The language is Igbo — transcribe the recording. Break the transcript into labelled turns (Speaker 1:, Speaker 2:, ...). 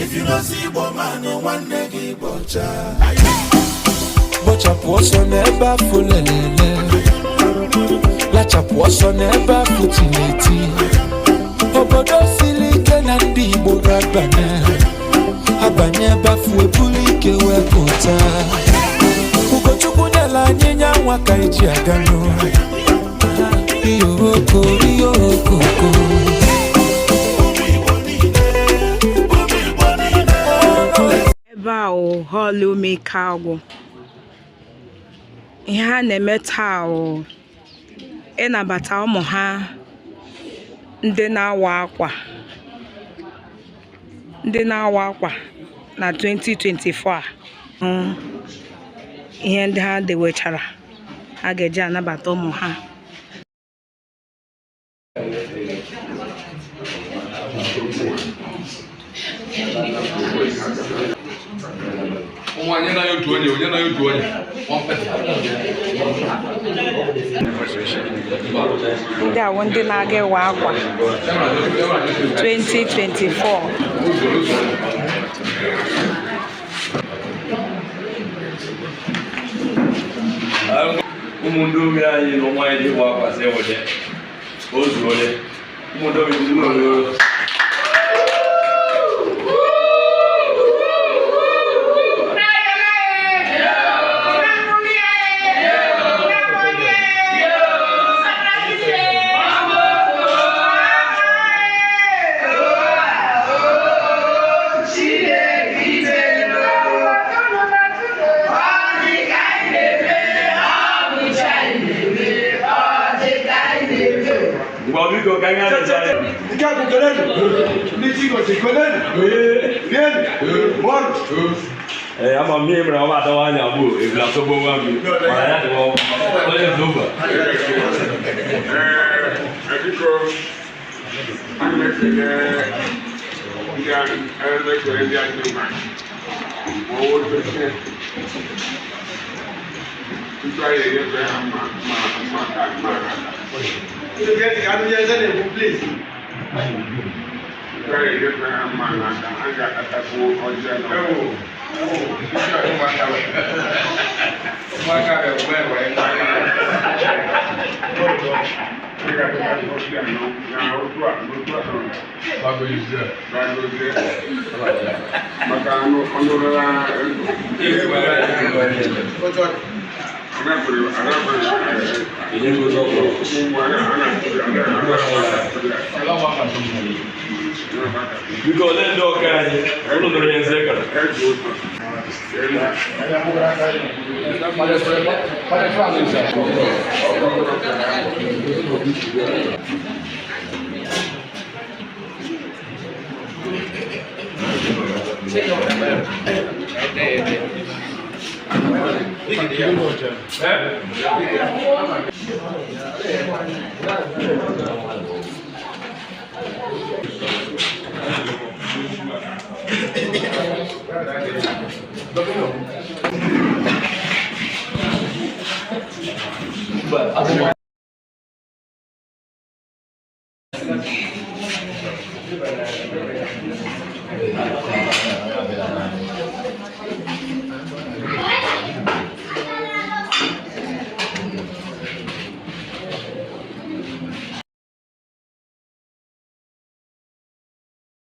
Speaker 1: If you no see Igbo man, nwanne gị bọcha.
Speaker 2: Bọchapụ ọsọ n'ebe afụ lelele, lachapụ ọsọ n'ebe afụ tineti. Obodo siri ike na ndị Igbo ga-abanye abanye ebe afụ ebulu ike wee pụta. Ugochukwu nyela anyị nya nwa ka eji aga n'ụlọ. Iyo oko, iyo okoko.
Speaker 1: Ụmụ Igbo niile, ụmụ Igbo niile.
Speaker 3: Ebe a wụ hall Ụmụike ihe ha na-eme taa wụ ịnabata ụmụ ha ndị na-awa akwa, ndị na-awa akwa na 2024 a. Hụ ihe ndị ha dewechara ha ga-eji anabata ụmụ ha.
Speaker 4: Ụmụ anyị na otu onye, onye na otu onye.
Speaker 3: Ndị a wụ ndị na-aga ịwa akwa 2024.
Speaker 5: Ụmụ ndị omi anyị na ụmụ anyị dị ịwa akwa sị enweta o zuole. Ụmụ ndị omi ndị omi. Ngwa, biko, ka anyị na-eje.
Speaker 6: Nke a bụ kelenu ndị chi gosi, kelenu, rienu, mụọnụ.
Speaker 5: Ee, ama m ihe mere ọ adawa anya bụ ebula sogbo nwa m, mana ya dịwa onye zoba.
Speaker 4: Ee, biko, ana m ekele ndị ana m ekele ndị anyị ma ma ọ wụ tutu anyị enyefe ha mma mma mma ka mma ha.
Speaker 6: Ndị ga-eti ka anụ ihe eze na-ekwu, please.
Speaker 4: Tutu anyị enyefe ha mma n'aka, ha ga-atakwu ọjọọ na ụmụaka ga-enwe wee ha ga-atakwu ọjọọ na otu a n'otu a gbagozie maka anụ ọnụrụla ego.
Speaker 6: Otu ọ dị.
Speaker 4: Anapụrụ anapụrụ
Speaker 5: Enye ngozi ọkpọrọ.
Speaker 4: ụmụ a na-apụrụ.
Speaker 5: Biko, ole ndị ọka anyị ụnụ nụrụ ihe nze kara?